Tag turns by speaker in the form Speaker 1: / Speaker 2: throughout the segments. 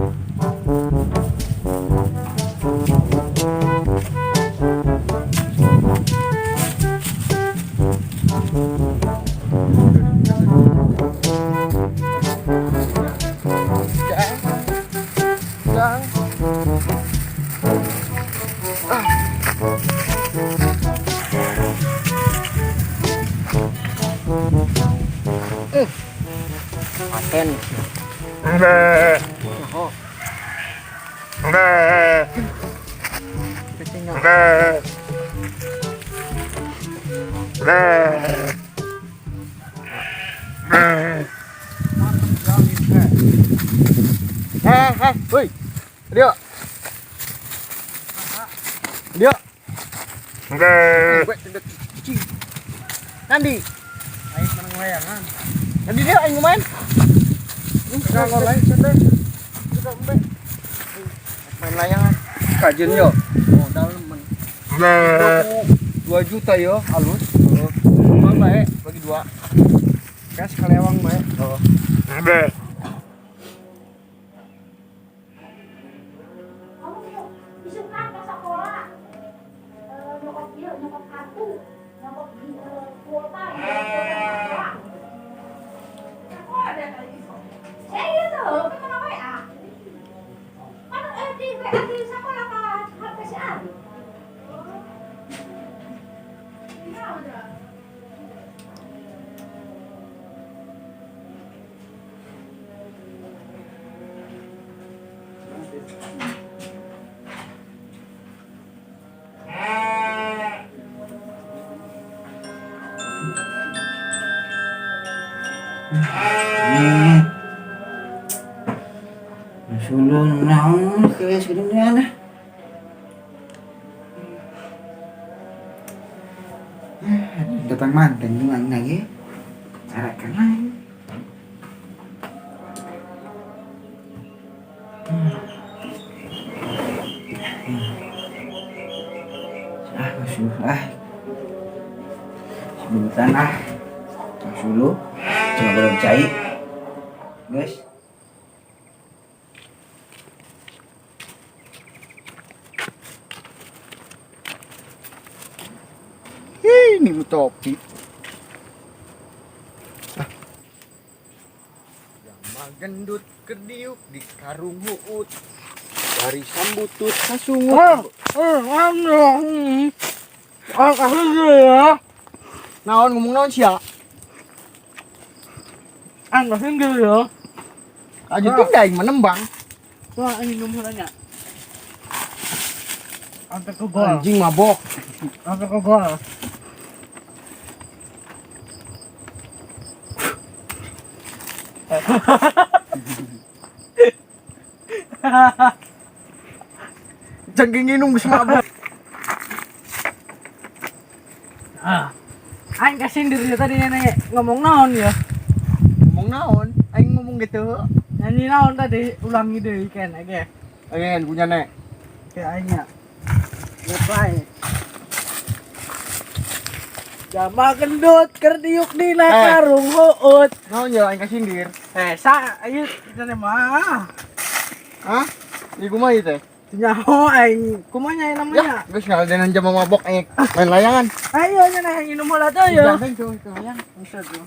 Speaker 1: Jang. Jang. Ah. Paten. Oh. Kucing. Eh, eh, woi. Dio. Dio. Gue cicing. Nandi.
Speaker 2: Aing menang layangan.
Speaker 1: Nandi dia aing main.
Speaker 2: Enggak lain teh.
Speaker 1: Main layangan.
Speaker 2: Kajen yo. Modal men. 2 juta yo halus. Heeh. Bae bagi dua. Kas kalewang bae. Heeh.
Speaker 3: Kamu isukan ke sekolah, nyokot ieu, nyokot kartu, nyokot di kuota, nyokot kuota sekolah. Sekolah ada kali itu. Saya iya tuh, kan mana WA. Kan di WA di sekolah ke HP si Ari. Iya udah.
Speaker 4: Sulun naon geus geuningan. Datang manten nu aing ge. Carakan aing. Ah, geus ah. Sebentar ah. Sulu. Coba belum cai. Guys.
Speaker 1: Ini topi. Jama gendut kerdiuk di karung huut. Dari sambutut kasungut. Naon ngomong naon sia?
Speaker 5: Ah, nggak singgir ya.
Speaker 1: Aja tindak aing menembang.
Speaker 5: Wah, ini nomornya. Sampai ke gol.
Speaker 1: Anjing mabok.
Speaker 5: Sampai ke gol.
Speaker 1: Cengking minum geus mabok.
Speaker 5: Ah. Aing kasindir ya tadi nenek ngomong naon ya.
Speaker 1: Ngomong naon? Aing ngomong gitu.
Speaker 5: Nyanyi naon tadi ulangi deh ikan oke.
Speaker 1: Aing punya nek.
Speaker 5: Kayak aingnya. Reply. Jama gendut kerdiuk dina karung huut.
Speaker 1: Naon ya aing kasindir?
Speaker 5: Sa ayo kita mah.
Speaker 1: Hah? Di kumaha ieu teh?
Speaker 5: Nyaho aing kumaha nya namanya?
Speaker 1: Ya, geus ngaladenan jama mabok aing main layangan.
Speaker 5: Ayo nya nah nginum heula tuh ya.
Speaker 1: Jangan tuh itu layang.
Speaker 5: Bisa tuh.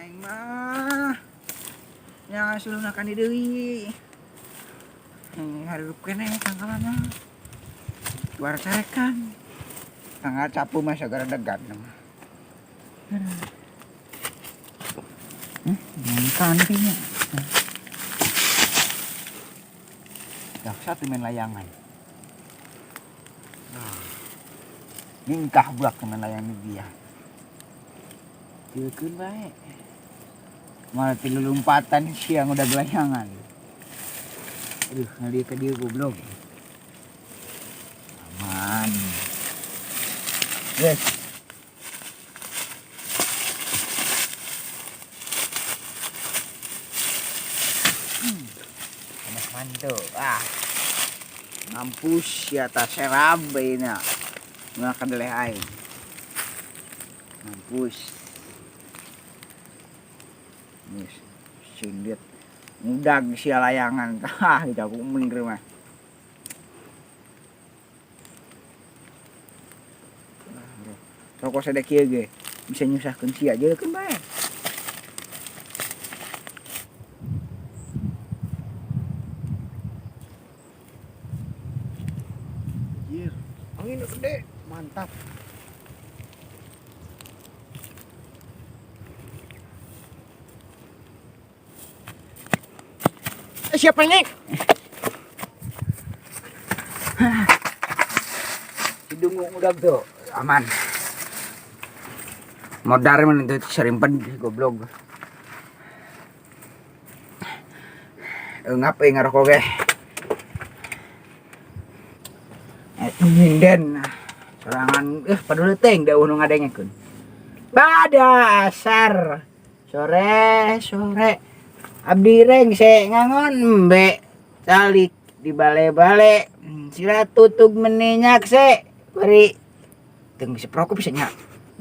Speaker 4: Aing mah yang suluna kan deui. Harup keneh tangkalan mah. Luar carekan. Tanggal capu mah sagara degan mah. Main kantinya. Dah satu main layangan. Ningkah buak main layangan dia. Keun bae. Malah tilu lompatan siang udah gelayangan. Aduh, ngalieu ka dieu goblok. Aman. Yes. Mampus ya ta serab ayeuna. Meunang kadeleh aing. Mampus. Geus sindit. Ngudag sia layangan. Tah gitu aku bener mah. Rokok sedek kieu ge bisa nyusahkeun sia jeukeun bae.
Speaker 2: Anjir, angin gede, mantap.
Speaker 1: Siapa ini?
Speaker 4: Hidung udah tuh aman. Modar mana itu serimpen goblok. Ngap euy ngarokok ge. Nyinden sorangan paduli teuing da nu ngadengekeun. Pada asar sore-sore abdi rengse ngangon embe calik di bale-bale sira tutug meninyak se bari teu ngisep rokok bisa nya.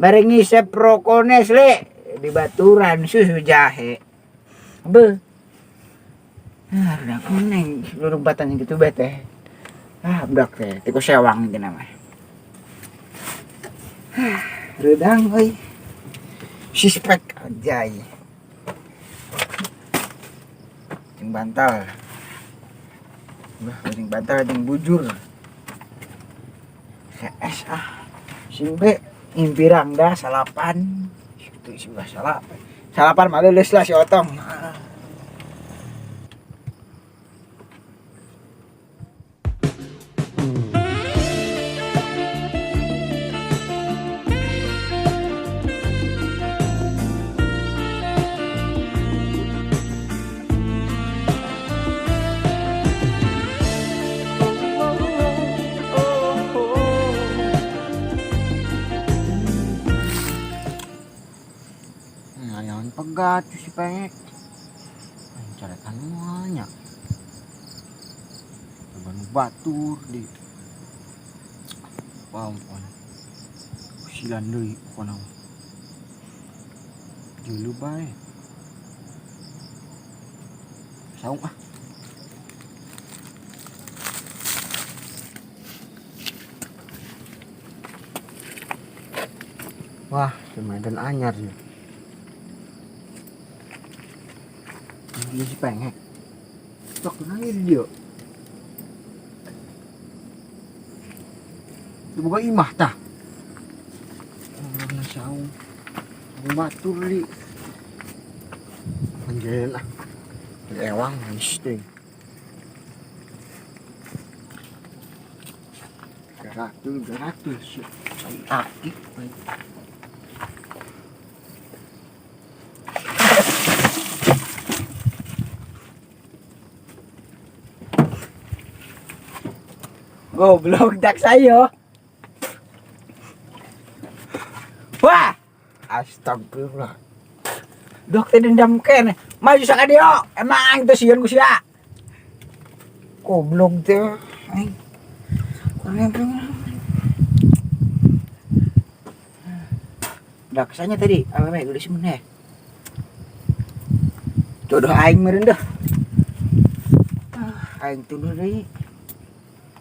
Speaker 4: Bari ngisep rokok Nestle di baturan susu jahe. Beuh. Ah, udah kuning lurumpatan gitu bete. Ah, budak teh tiku sewang ieu mah. Ah, redang euy. Sispek anjay. Jeung bantal. Wah, jeung bantal jeung bujur. CS ah. Simbe impirang dah salapan. Itu isi bah salapan. Salapan mah leuleus lah si Otong.
Speaker 1: Layangan pegat si pengek. Carekan banyak. Coba nu batur di. Paham pokona. Usilan deui pokona. Julu bae. Saung ah. Wah, si Medan anyar ya. Dia si pengek. Tok nangis dia. Dia buka imah tah. Orang saung. Saung batur li. Anjeun ah. Ewang geus teuing. Garatul, garatul sih. Aki.
Speaker 4: Goblok dak sayo. Wah, astagfirullah. Dok teh dendam kene. Maju sakadio. Emang aing teh sieun ku sia. Goblok teh. Aing. Daksanya tadi, awewe geulis meneh. Jodoh aing meureun dah. Ah, aing tunduh deui.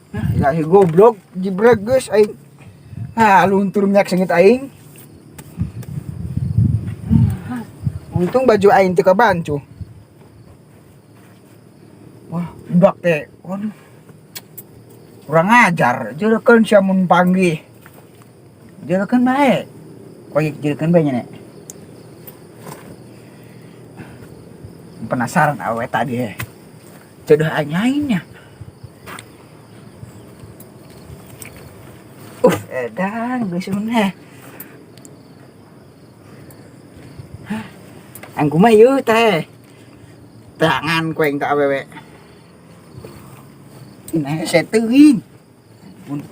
Speaker 4: Nah, ya goblok jibrek geus aing. Ah, luntur minyak sengit aing. Untung baju aing teu kabancu. Wah, budak teh. Waduh. Kurang ajar, jeurekeun sia mun panggih. Jeurekeun bae. Koyek jeurekeun bae nya, Nek. Penasaran awe tadi he. Jodoh aing lainnya. Edan geus meneh. Hah? Aing kumaha ieu teh? Tangan ku aing ka awewe. Ini hese teuing. Mun